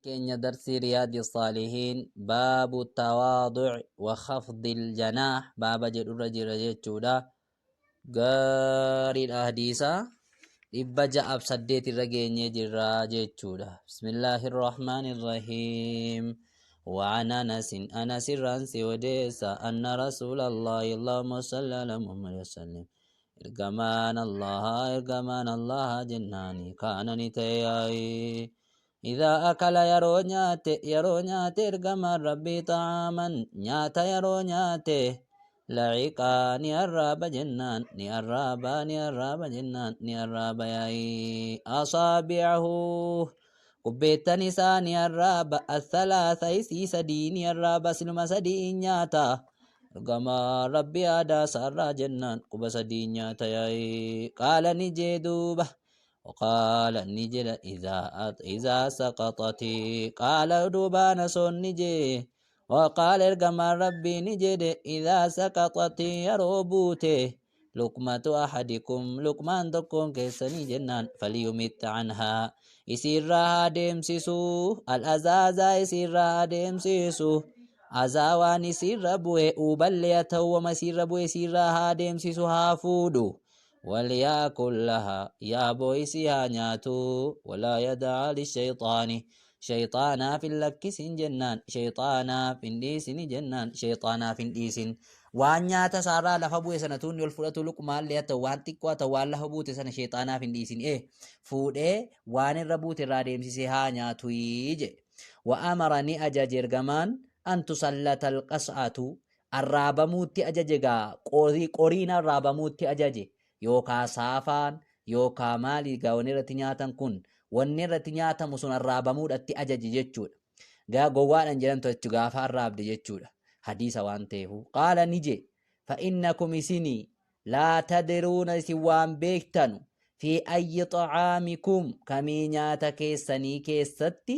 Keenya darsii Riyaadi Saalihiin baabu tawaaduc wa khafdil janaah baaba jedhurra jira jechuudha. Gaariidha hadiisa 608 irra geenyee jirra jechuudha. Bismillaahi Rahmaani Rahiim. وعن أنس أنس الرانسي وديسا أن رسول الله اللهم صل على محمد وسلم إرجمان الله إرجمان الله جناني كان نتياي إذا أكل yeroo nyaate yeroo nyaate ergamaan rabbii طعاما nyaata yeroo nyaate laciqaa ni arraaba jennaan ni arraaba ni arraaba jennaan ni arraaba yaa'ii asaabi'ahu qubbeettan isaa ni arraaba athalaatha isii sadii ni arraaba siluma sadii nyaata ergamaan rabbii aadaa isaarraa jennaan quba sadii nyaata yaa'ii qaala ni jee duuba وقال نجد إذا سقطت قال دوبان سون نجي وقال إرقم ربي نجد إذا سقطت يروبوته لقمة أحدكم لقمان تكون كيسني جنان فليمت عنها إسيرها ديمسيسو الأزازا إسيرها ديمسيسو أزاوان إسير بوه أبلي توما إسير بوه إسيرها ديمسيسو هافودو وليأكل لها يا بويسي haa nyaatu ولا يدع للشيطان shayxaanaaf hin lakkisin jennaan shayxaanaaf hin dhiisin jennaan shayxaanaaf hin dhiisin waan nyaata isaarraa lafa bu'e sana tuunni ol fudhatu luqmaallee haa ta'u waan xiqqoo haa ta'u waan lafa buute sana shayxaanaaf hin dhiisin ee fuudhee waan irra buute irraa deemsisee haa nyaatu jedhe wa'amara ni ajaje ergamaan an tusallata alqas'atu arraabamuutti ajaje gaa qorii qoriin arraabamuutti ajaje yookaa saafaan yookaa maali gaa wanni irratti nyaatan kun wanni irratti nyaatamu sun arraabamuudhatti ajaje jechuudha. Gaa gowwaadhaan jedhamtu jechu gaafa arraabde jechuudha. Hadiisa waan ta'eefu. Qaala ni je fa'innakum isinii laa tadruuna isin waan beektanu fi ayyi xacaamikum kamii nyaata keessanii keessatti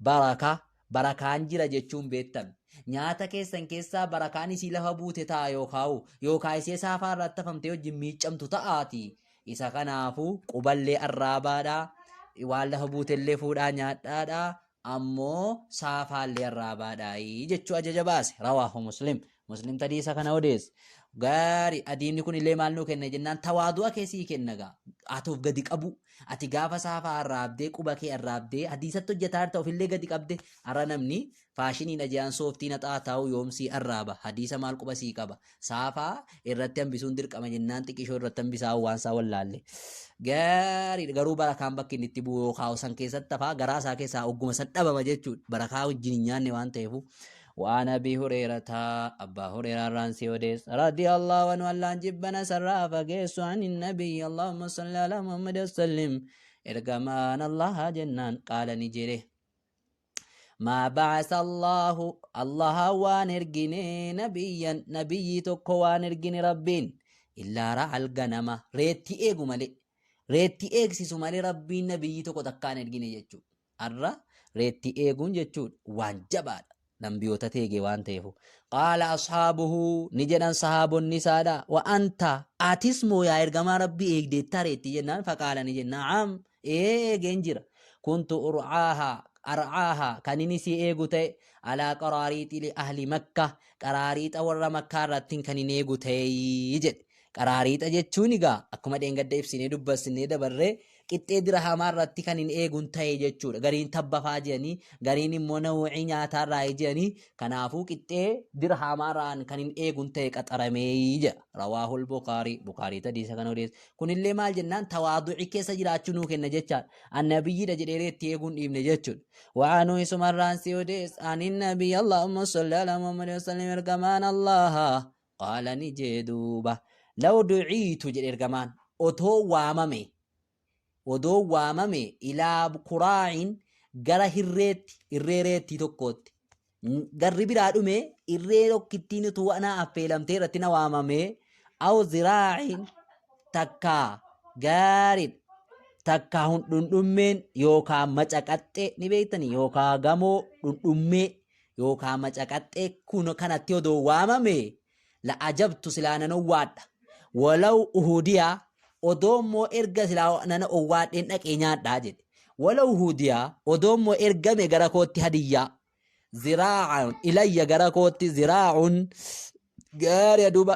baraka barakaan jira jechuun beektan. Nyaata keessan keessaa barakaan isii lafa buute ta'a yookaa'u yookaa isee saafaa irratti hafamtee wajjin miiccamtu ta'aati. Isa kanaafuu quballee arraabaadha. Waan lafa buutellee fuudhaa nyaadhaadha. Ammoo saafaallee arraabaadha jechuu ajaja baase. Rawaahu Muslim. Muslim tadii isa kana odeesse. Gaari adiinni kun illee maal nuu kenna jennaan tawaadu'a kee sii kenna gaa. Ati of gadi qabu. Ati gaafa saafaa arraabdee quba kee arraabdee hadiisatti hojjetaa jirta ofillee gadi qabde. Har'a namni faashiniidha jedhan sooftii naxaa taa'u yoom sii arraaba. Hadiisa maal quba sii qaba. Saafaa irratti hambisuun dirqama jennaan xiqishoo irratti hambisaa waan isaa wallaalle. Gaariidha garuu barakaan bakki inni itti bu'u yookaan san keessatti hafaa garaa isaa keessaa ogguma san dhabama jechuudha. Barakaa wajjin hin nyaanne waan ta'eefu. وعن أبي هريرة أبا هريرة رانسي وديس رضي الله عنه الله جبنا سرا فقيس عن النبي اللهم صل على محمد وسلم إرقمان الله جنان قال نجري ما بعث الله الله وان إرقني نبيا نبي تكو وان إرقني ربين إلا رعى الغنم ريتي إيقو مالي ريتي إيقسيسو مالي ربين نبي تكو تكان إرقني جتشو Arra reettii eeguun jechuudha waan jabaadha. Nambiyoota teege waan ta'eefu. Qaala ashaabuhu ni jedhan sahaabonni isaadha. Wa anta atis moo yaa ergamaa rabbii eegdeettaa reettii jennaan faqaala ni jenna. Naam ee eegeen jira. Kuntu ur'aaha ar'aaha kan inni si eegu ta'e alaa qaraariixi li ahli makka qaraariixa warra makkaa irratti kan hin eegu ta'e jedhe. Qaraariixa jechuun egaa akkuma dheengadda ibsinee dubbasnee dabarree qixxee dirhamaa irratti kan hin eegun ta'e jechuudha. Gariin tabba faa jedhanii, gariin immoo nawuucii nyaataa irraa jedhanii, kanaafuu qixxee dirhamaa irraan kan hin eegun ta'e qaxaramee jedha. Rawaahul Bukaarii, Bukaarii hadiisa kana odeessa. Kunillee maal jennaan tawaaduci keessa jiraachuu nuu kenna jechaadha. Annabiyyiidha jedhee itti eeguun dhiibne jechuudha. Wa'anuu isumarraan si odeessa. Anin nabiyya Allahumma salli ala Muhammad wa sallim ergamaan Allaha. Qaala ni jee duuba. Law duciitu jedhe ergamaan otoo waamame odoo waamame ilaa kuraa'in gara hirreetti irree reettii tokkootti garri biraa dhume irree tokkittiin utuu ana affeelamtee irratti na waamame aw ziraa'in takkaa gaariidha takkaa dhundhummeen yookaa macaqaxxee ni beektanii yookaa gamoo dhundhummee yookaa macaqaxxee kun kanatti odoo waamame la ajabtu silaa nan owwaadha walaw uhudiya odoo immoo erga silaa nana owwaadheen dhaqee nyaadhaa jedhe. Walaw hudiyaa odoo immoo ergame gara kootti hadiyyaa ziraa'an ilayya gara kootti ziraa'un gaariya duuba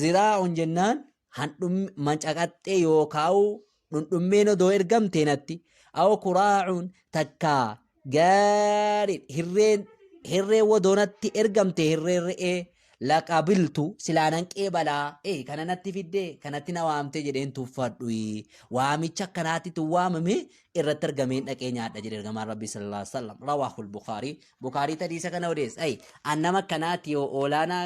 ziraa'un jennaan handhum mancaqaxxee yookaa'u dhundhummeen odoo ergamte natti aw kuraa'un takkaa gaari hirreen hirreen wodoo natti ergamte hirreen re'ee laqabiltu silaa nan qeebalaa ee kana natti fiddee kanatti na waamte jedheen tuffadhu waamicha akkanaatti tun waamame irratti argameen dhaqee nyaadha jedhe ergamaan rabbii sallallahu alaihi wasallam. Rawaahul bukaarii bukaarii hadiisa kana odeessa. Ay an nama akkanaatti yoo oolaanaa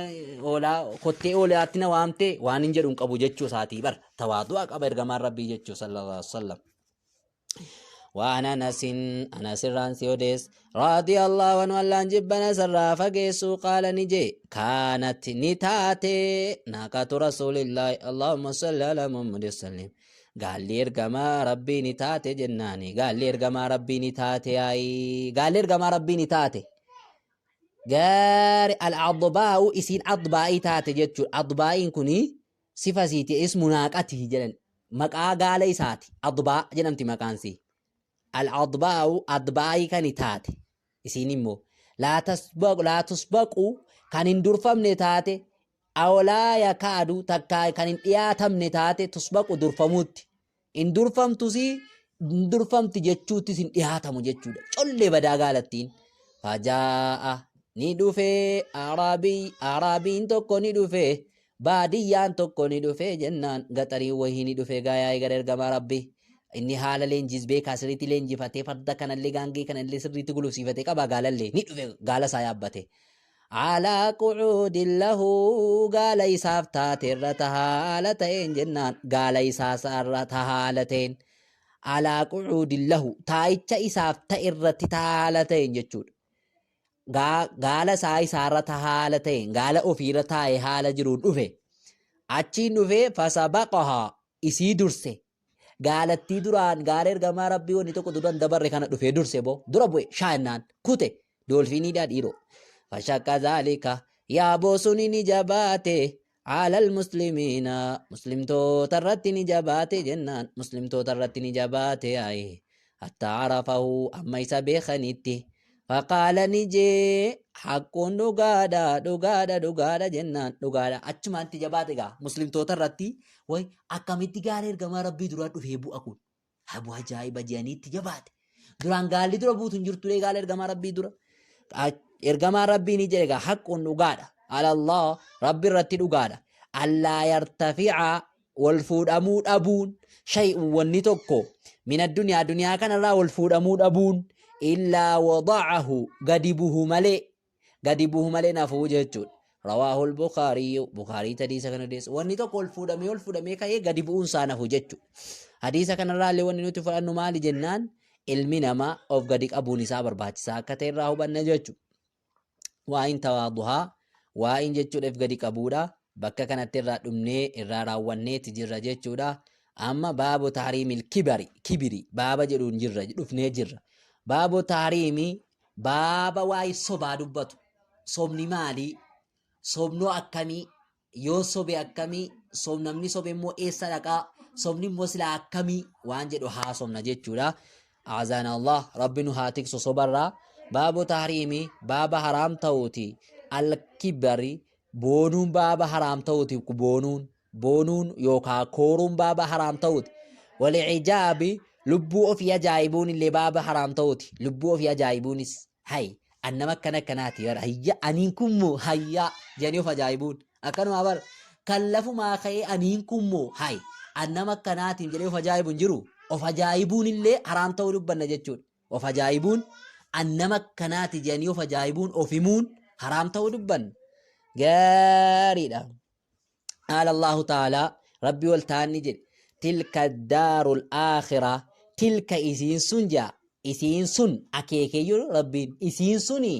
oolaa kottee oolaatti na waamte waan hin jedhu hin qabu jechuu isaatii bar tawaadu'a qaba ergamaan rabbii jechuu sallallahu alaihi wasallam. وعن أنس أنس الرانسي أوديس رضي الله عنه اللان جبنا سرا فقيسو قال نجي كانت نتاتي ناقة رسول الله اللهم صل على محمد وسلم قال لي ارقما ربي نتاتي جناني قال لي ارقما ربي نتاتي اي قال لي ارقما ربي نتاتي قال العضباء اسين عضبائي تاتي جتشو عضبائين كوني صفة سيتي اسم ناقته جلن maqaa gaala isaati adbaa jedhamti maqaan sii al-adbaa'u adbaa'ii kan taate isiin immoo laa tusbaqu kan hin durfamne taate awlaa yakaadu takkaa kan hin dhiyaatamne taate tusbaqu durfamuutti hin durfamtusii hin durfamti jechuuttis hin dhiyaatamu jechuudha collee badaa gaalattiin fajaa'a ni dhufee araabii araabiin tokko ni dhufee Baadiyyaan tokko ni dhufee jennaan gaxariin wahii ni dhufee gaayaa'ee gara ergamaa Rabbii. Inni haala leenjiis beekaa sirriitti leenjifatee farda kanallee gaangee kanallee sirriitti gulufsiifatee qaba gaalallee ni dhufe gaala isaa yaabbate. Alaa qu'uudin lahu gaala isaaf taate irra tahaala ta'een jennaan gaala isaa irra tahaala ta'een alaa qu'uudin lahu taa'icha isaaf ta'e irratti tahaala ta'een jechuudha. Gaala isaa isaarra haala ta'een gaala ofiirra taa'ee haala jiruun dhufe. Achiin dhufee fasabaqahaa isii durse. Gaalattii duraan gaala ergamaa rabbii wanni tokko duraan dabarre kana dhufee durse boo dura bu'e shaannaan kute doolfiiniidhaa dhiiroo. Fashakka zaalika yaaboo suni ni jabaate alal muslimiina muslimtoota irratti ni jabaate jennaan muslimtoota irratti ni jabaate ayi hatta arafahu amma isa beekanitti faqaala ni jee haqquun dhugaadha dhugaadha dhugaadha jennaan dhugaadha achumaatti jabaate egaa muslimtoota irratti way akkamitti gaala ergamaa rabbii duraa dhufee bu'a kun habu ajaa'iba jedhaniitti jabaate duraan gaalli dura buutu hin jirtu gaala ergamaa rabbii dura ergamaan rabbii ni jedhe egaa haqquun dhugaadha alallah rabbi irratti dhugaadha allaa yartafi'a wal fuudhamuu dhabuun shay'un wanni tokko min addunyaa duniyaa kanarraa wal fuudhamuu dhabuun illaa wada'ahu gadi buhu malee gadi buhu malee nafuu jechuudha. Rawaahul Bukaariyyu Bukaarii hadiisa kana odeessa. Wanni tokko ol fuudhamee ol fuudhamee ka'ee gadi bu'uun isaa nafu jechuudha. Hadiisa kanarraa illee wanni nuti fudhannu maali jennaan ilmi namaa of gadi qabuun isaa barbaachisaa akka ta'e irraa hubanna jechuudha. Waa'in tawaaduhaa waa'in jechuudha of gadi qabuudha. Bakka kanatti irraa dhumnee irraa raawwanneeti jirra jechuudha. Amma baabu tahriimil kibari kibiri baaba jedhuun jirra dhufnee jirra. Baabu tahriimii Baaba waa'ee sobaa dubbatu. Sobni maalii? Sobnoo akkamii? Yoo sobe akkamii? Sob namni sobe immoo eessa dhaqaa? Sobni immoo silaa akkamii? Waan jedhu haasofna jechuudha. Azaana Allah Rabbi nu haa tiksu sobarraa. Baabu tahriimi baaba haraam ta'uuti. Al-kibari boonuun baaba haraam ta'uuti boonuun. Boonuun yookaa kooruun baaba haraam ta'uuti. Wal-ijaabi lubbuu ofii ajaa'ibuun illee baaba haraam ta'uuti. Lubbuu ofii ajaa'ibuunis hay an nama akkana akkanaati bara hayya aniin kun moo hayyaa jedhanii of ajaa'ibuun akkanumaa bara kan lafumaa ka'ee aniin kun moo hay an nama akkanaatiin jedhee of ajaa'ibu hin jiru. Of ajaa'ibuun illee haraam ta'uu dubbanna jechuudha. Of ajaa'ibuun an nama akkanaati jedhanii of ajaa'ibuun of himuun haraam ta'uu dubbanna. Gaariidha. Qaala Allahu ta'aalaa Rabbi ol ta'an ni jedhe tilka daarul aakhira tilka isiin sun jaa isiin sun akeekeyyuu Rabbiin isiin suni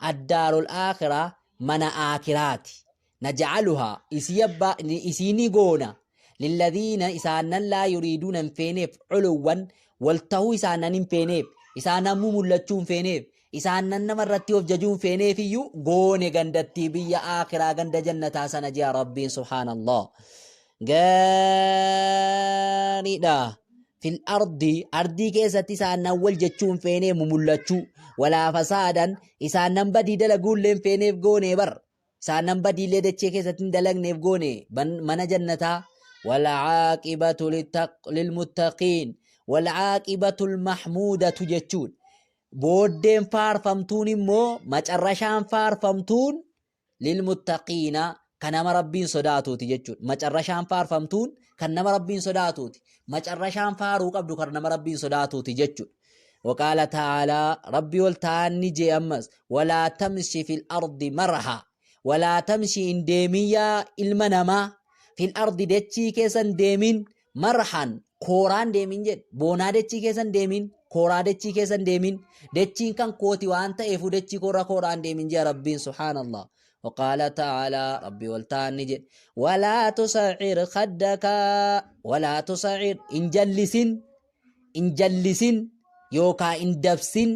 addaarul aakhira mana aakiraati naj'aluhaa isii abbaa isii ni goona lilladhiina isaannan laa yuriiduuna hin feeneef culuwwan wal tahuu isaannan hin feeneef isaannan mumullachuu hin feeneef Isaannan nama irratti of jajuu hin feeneef iyyuu goone gandattii biyya aakhiraa ganda jannataa sana jea Rabbiin subhaanallah. Gaariidha. Fil ardi ardii keessatti isaan wal jechuun feenee mumullachuu walaa fasaadan isaan badii dalaguullee hin feeneef goonee bar. Isaan badiillee dachee keessatti hin dalagneef goone mana jannataa. Walcaaqibatu lilmuttaqiin walcaaqibatu lmahmuudatu jechuudha. Booddeen faarfamtuun immoo macarrashaan faarfamtuun lilmuttaqiina kan nama Rabbiin sodaatuuti jechuudha. Macarrashaan faarfamtuun kan nama Rabbiin sodaatuuti. Macarrashaan faaruu qabdu kan nama Rabbiin sodaatuuti jechuudha. Waqaala ta'aalaa Rabbi ol ta'aan ni jee ammas walaa tamshi fil ardi marha walaa tamshi hin deemin yaa ilma namaa fil ardi dachii keessa hin deemin marhan kooraan deemin jedhe boonaa dachii keessa hin deemin kooraa dachii keessa hin deemin dachiin kan kooti waan ta'eefu dachii koorra kooraan deemin jee Rabbiin subhaanallah. وقال تعالى ربي والتاني جد ولا تصعر خدك ولا تصعر إن جلسن إن جلسن يوكا إن دفسن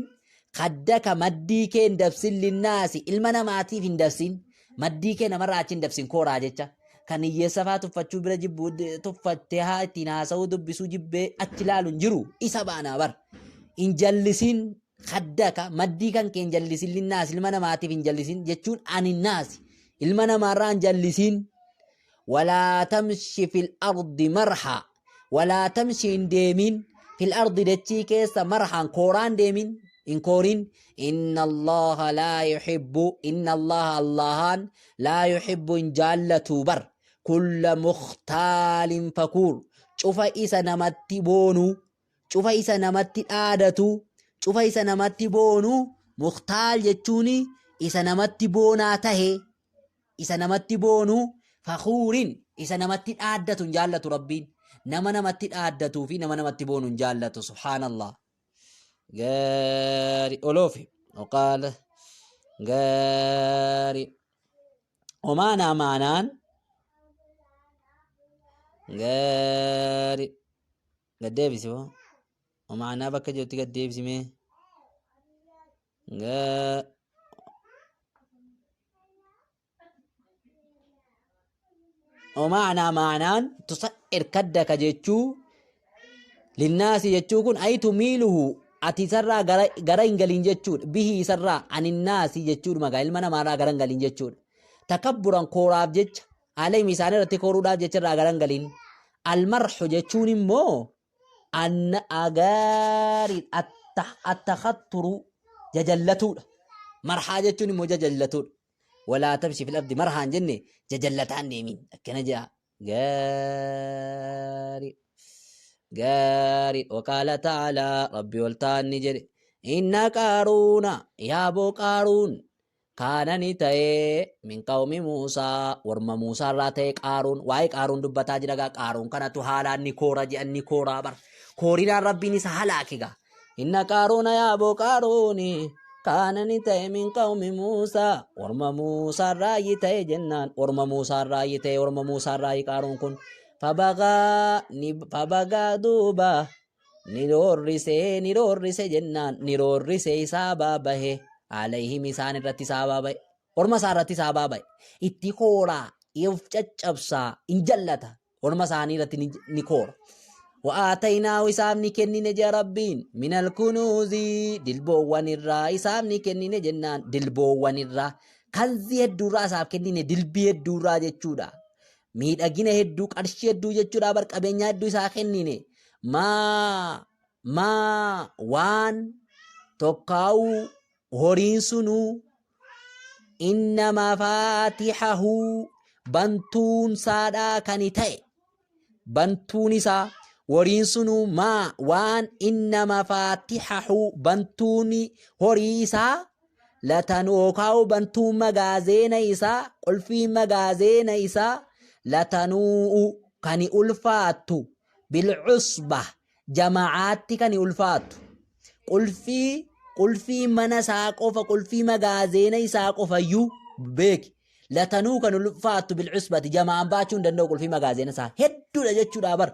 خدك مديك إن دفسن للناس إلما نماتي في دفسن مديك نمر أتين دفسن كورا جتا kan hiyyeessa faa tuffachuu bira jibbu tuffattee haa ittiin haasa'uu dubbisuu jibbee achi ilaalu hin jiru isa baanaa bar hin jallisin Khaddaka maddii kan kee hin jallisin linnaas ilma namaatiif hin jallisin jechuun ani naasi ilma namaarraa hin jallisin walaa tamshi fil ardi marha walaa tamshi hin deemin fil ardi dachii keessa marhaan kooraan deemin hin koorin inna allaha laa yuhibbu inna allaha allahaan laa yuhibbu hin jaallatu bar kulla mukhtaalin fakuur cufa isa namatti boonu cufa isa namatti dhaadatu, cufa isa namatti boonu, mukhtaal jechuun isa namatti boonaa tahe, isa namatti boonu, fakhuurin isa namatti dhaaddatu hin jaallatu Rabbiin. Nama namatti dhaaddatuu fi nama namatti boonu hin jaallatu subhaanallah. Gaari oloofi. Waqaala gaari. Omaanaa maanaan gaari. Gad deebisi hoo. Maanaa bakka jirutti gad deebisi mee. Maanaa maanaan tusa'ir kaddaka jechuu linnaasi jechuu kun ayi tumiiluhu ati isarraa gara hin galin jechuudha. Bihi isarraa aninnaasi jechuudha magaa ilma namaarraa gara hin galin jechuudha. Takabburan kooraaf jecha Alayhim isaan irratti kooruudhaaf jecha irraa gara hin galin. Almarhu jechuun immoo anna agaarii attakhatturu jajallatuudha. Marhaa jechuun immoo jajallatuudha. Walaa tamshi fil ardi marhaan jenne jajallataan deemin akkana jedha. Gaarii. Gaarii. Waqaala ta'aalaa rabbi ol ta'an ni jedhe. Inna qaaruuna yaaboo qaaruun Kaana ni ta'e min qawmi Muusaa warma Muusaa irraa ta'e Qaaruun waa'ee Qaaruun dubbataa jira gaa Qaaruun kanatu haalaan ni koora jedhan ni kooraa bar koorinaan Rabbiin isa halaake gaa inna Qaaruuna yaaboo Qaaruuni kaana ni ta'e min qawmi Muusaa warma Muusaa irraa ta'e jennaan warma Muusaa irraa ta'e warma Muusaa irraa Qaaruun kun fabagaa ni fabagaa duuba ni roorrise ni roorrise jennaan ni roorrise isaa baabahe alayhim isaan irratti isaa baabahe orma isaa irratti isaa baabahe itti kooraa of caccabsaa hin jallata orma isaanii irratti ni koora. Wa'aataynaahu isaaf ni kennine jea Rabbiin minal kunuuzii dilboowwan irraa isaaf ni kennine jennaan dilboowwan irraa kanzii hedduurraa isaaf kennine dilbii hedduurraa jechuudha. Miidhagina hedduu qarshii hedduu jechuudha bar qabeenyaa hedduu isaa kennine maa maa waan tokkaa'uu horiin sunuu inna mafaatihahu bantuun saadhaa kan ta'e bantuun isaa horiin sunuu maa waan inna mafaatihahu bantuun horii isaa latanuu bantuun magaazeena isaa qulfiin magaazeena isaa latanuu'u kan ulfaattu bilcusba jama'aatti kan ulfaattu qulfii qulfii mana isaa qofa qulfii magaazeena isaa qofayyuu beeki latanuu kan ulfaattu bilcusbati jama'aan baachuu hin danda'u qulfii magaazeena isaa hedduudha jechuudha bar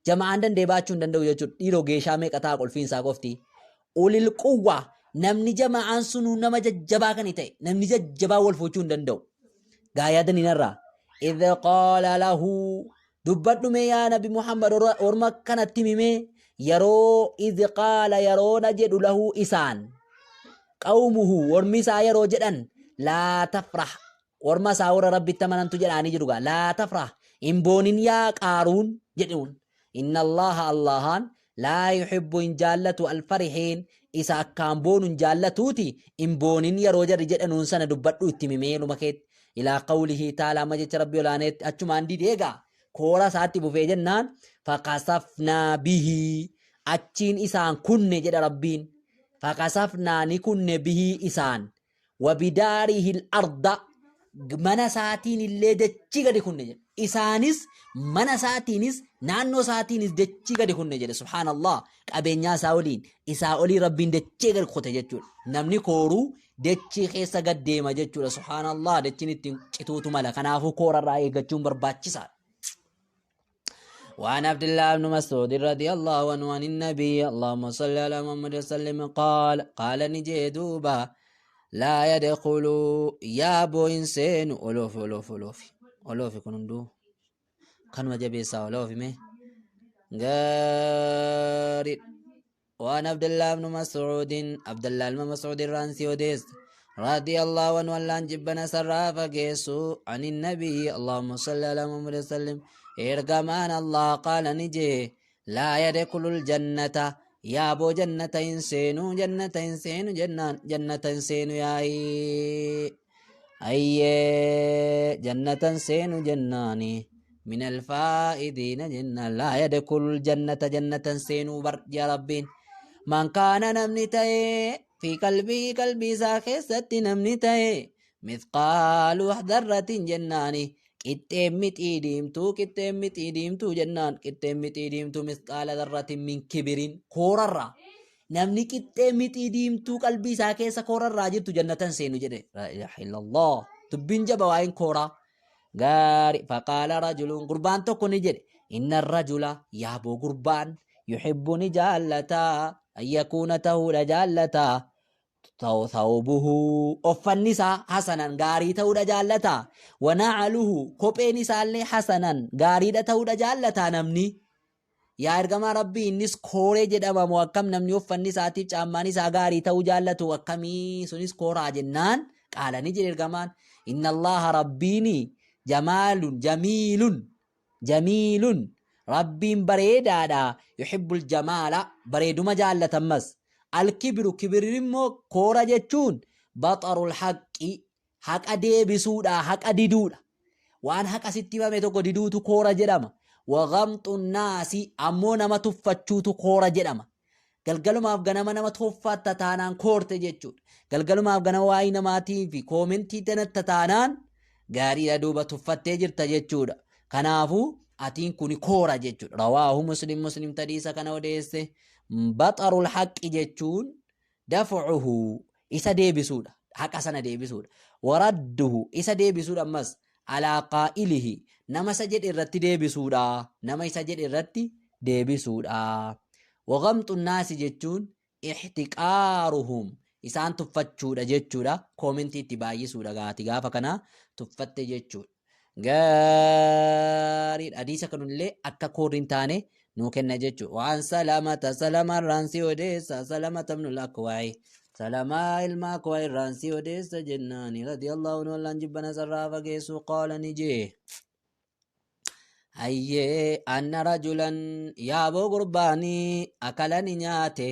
jama'aan danda'e baachuu hin danda'u jechuudha dhiiroo geeshaa meeqa ta'a qulfiin isaa qofti ulil quwwa namni jama'aan sunuu nama jajjabaa kan ta'e namni jajjabaa wal fuuchuu hin danda'u gaa yaadaninarraa idh qaala lahu dubbadhu mee yaa nabi Muhammad orma kanatti himimee Yeroo idh qaala yeroona jedhu lahu isaan qawmuhu ormi isaa yeroo jedhan laa tafrah orma isaa warra rabbitti amanantu jedhaanii jiru gaa laa tafrah hin boonin yaa qaaruun jedhuun inna allaha allahaan laa yuhibbu hin jaallatu alfarihiin isa akkaan boonu hin jaallatuuti hin boonin yeroo jarri jedhanuun sana dubbadhu itti himimee luma keetti ilaa qawlihi taala amma jecha rabbi olaaneetti achumaan didee gaa koora isaatti bufee jennaan faqasafnaa bihii achiin isaan kunne jedha rabbiin faqasafnaa ni kunne bihii isaan wabidaarihil arda mana isaatiin illee dachii gadi kunne jedha isaanis mana isaatiinis naannoo isaatiinis dachii gadi kunne jedhe subhaanallah qabeenyaa isaa waliin isaa olii rabbiin dachee gadi kute jechuudha namni kooruu dachii keessa gad deema jechuudha subhaanallah dachiin ittiin cituutu mala kanaafuu koorarraa eeggachuun barbaachisaadha. وعن عبد الله بن مسعود رضي الله عنه عن النبي اللهم صل على محمد وسلم قال قال نجدوبا لا يدخل يا بو إنسان ألوف ألوف ألوف ألوف كنندو كان جبيسا ألوف مي غاري وعن عبد الله بن مسعود عبد الله بن مسعود الرانسي وديس رضي الله عنه اللان جبنا سرافة جيسو عن النبي اللهم صل على محمد وسلم إرقمان الله قال نجي لا يدخل الجنة يا أبو جنة إنسان جنة إنسان جنة جنة إنسان يا أي جنة سين جناني من الفائدين جنة لا يدخل الجنة جنة سين بر يا ربين من كان نمني تأي في قلبي قلبي ساخست نمني تأي مثقال ذرة جناني قطxee mixii diimtuu qixxee mixii diimtuu jennaan qixxee mixii diimtuu misqaala dharratin min kibirin koorarraa namni qixxee mixii diimtuu qalbii isaa keessa koorarraa jirtu jannatan seenu jedhe laa ilaaha illallah dubbiin jaba waa'een kooraa gaari faqaala rajulun gurbaan tokko ni jedhe inna rajula yaaboo gurbaan yuhibbu ni jaallataa an yakuuna ta'uudha jaallataa thawbuhu uffanni isaa hasanan gaarii ta'uudha jaallata wana'aluhu kopheen isaallee hasanan gaariidha ta'uudha jaallata namni yaa ergamaa rabbii innis kooree jedhama moo akkam namni uffanni isaatiif caammaan isaa gaarii ta'uu jaallatu akkamii sunis kooraa jennaan qaala ni jedhe ergamaan inna allaha rabbiini jamaalun jamiilun jamiilun rabbiin bareedaadha yuhibbul jamaala bareeduma jaallatammas alkibiru kibirri immoo koora jechuun baxarul haqqi haqa deebisuudha haqa diduudha waan haqa sitti himame tokko diduutu koora jedhama wagamxu naasi ammoo nama tuffachuutu koora jedhama galgalumaaf ganama nama tuffatta taanaan koorte jechuudha galgalumaaf ganama waa'ee namaatii fi koomentii tanatta taanaan gaariidha duuba tuffattee jirta jechuudha kanaafuu atiin kun koora jechuudha rawaahu muslim muslim tadiisa kana odeesse baxarul haqqi jechuun dafcuhu isa deebisuudha haqa sana deebisuudha waradduhu isa deebisuudha ammas alaa qaa'ilihi nama isa jedhe irratti deebisuudha nama isa jedhe irratti deebisuudha wagamxu naasi jechuun ihtiqaaruhum isaan tuffachuudha jechuudha koomentii itti baay'isuudha gaati gaafa kana tuffatte jechuudha gaariidha hadiisa kanullee akka koorri hin taane nuu kenna jechuudha waan salamata salama irraan si odeessa salamata ibnul akwaa'i salamaa ilma akwaa'i irraan si odeessa jennaani radiyallahu anhu allaan jibbana sarraa fageessu qaala ni jee hayyee anna rajulan yaaboo gurbaanii akala ni nyaate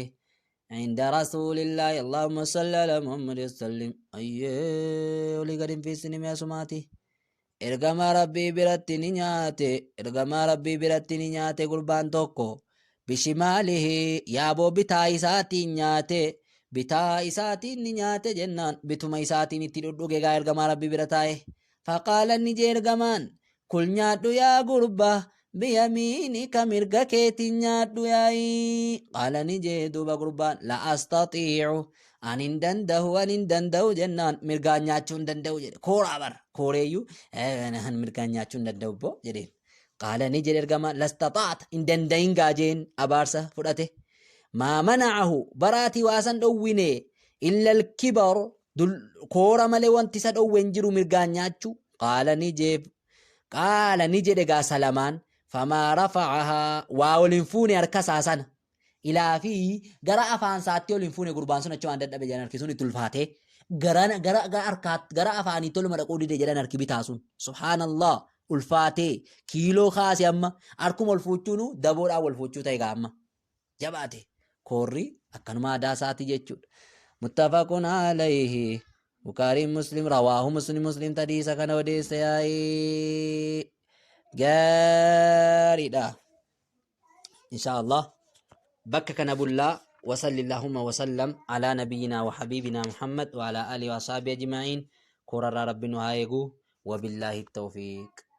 عند رسول الله اللهم صل على محمد وسلم ayyee olii gadi hin fiisini mi'a sumaati ergamaa rabbii biratti ni nyaate ergamaa rabbii biratti ni nyaate gurbaan tokko bishimaalihi yaaboo bitaa isaatiin nyaate bitaa isaatiin ni nyaate jennaan bituma isaatiin itti dhudhuge gaa ergamaa rabbii bira taa'e faqaala ni jee ergamaan kul nyaadhu yaa gurbaa biyamiinika mirga keetiin nyaadhu yaa'ii qaala ni jee duuba gurbaan la astatiicu an hin danda'u an hin danda'u jennaan mirgaan nyaachuu hin danda'u jedhe kooraa bara kooreeyyuu an mirgaan nyaachuu hin danda'u boo jedheen qaala ni jedhe ergamaan lastaxaata hin danda'in gaajeen abaarsa fudhate maa mana'ahu baraatii waasan dhowwine illa alkibar koora malee wanti isa dhowwe hin jiru mirgaan nyaachuu qaala ni jee qaala ni jedhe gaa salamaan famaa rafacahaa waa ol hin fuune harka isaa sana Ilaa fi gara afaan isaatti ol hin fuune gurbaan sun achumaan dadhabe jedhan harki sun itti ulfaatee gara gara gara harkaatti gara afaaniitti oluma dhaquu dide jedhan harki bitaa sun. Subhaanallah ulfaatee kiiloo kaase amma harkuma ol fuuchuunu daboodhaan wal fuuchuu ta'e gaa amma jabaate koorri akkanuma aadaa isaati jechuudha. Muttafaqun alayhi Bukaariin Muslim rawaahu Muslim Muslim tadiisa kana odeesse yaa'ii gaariidha. Insha Allah bakka kana bullaa وصل اللهم وسلم على نبينا وحبيبنا محمد وعلى آله وصحبه أجمعين كورر ربنا هايقو وبالله التوفيق.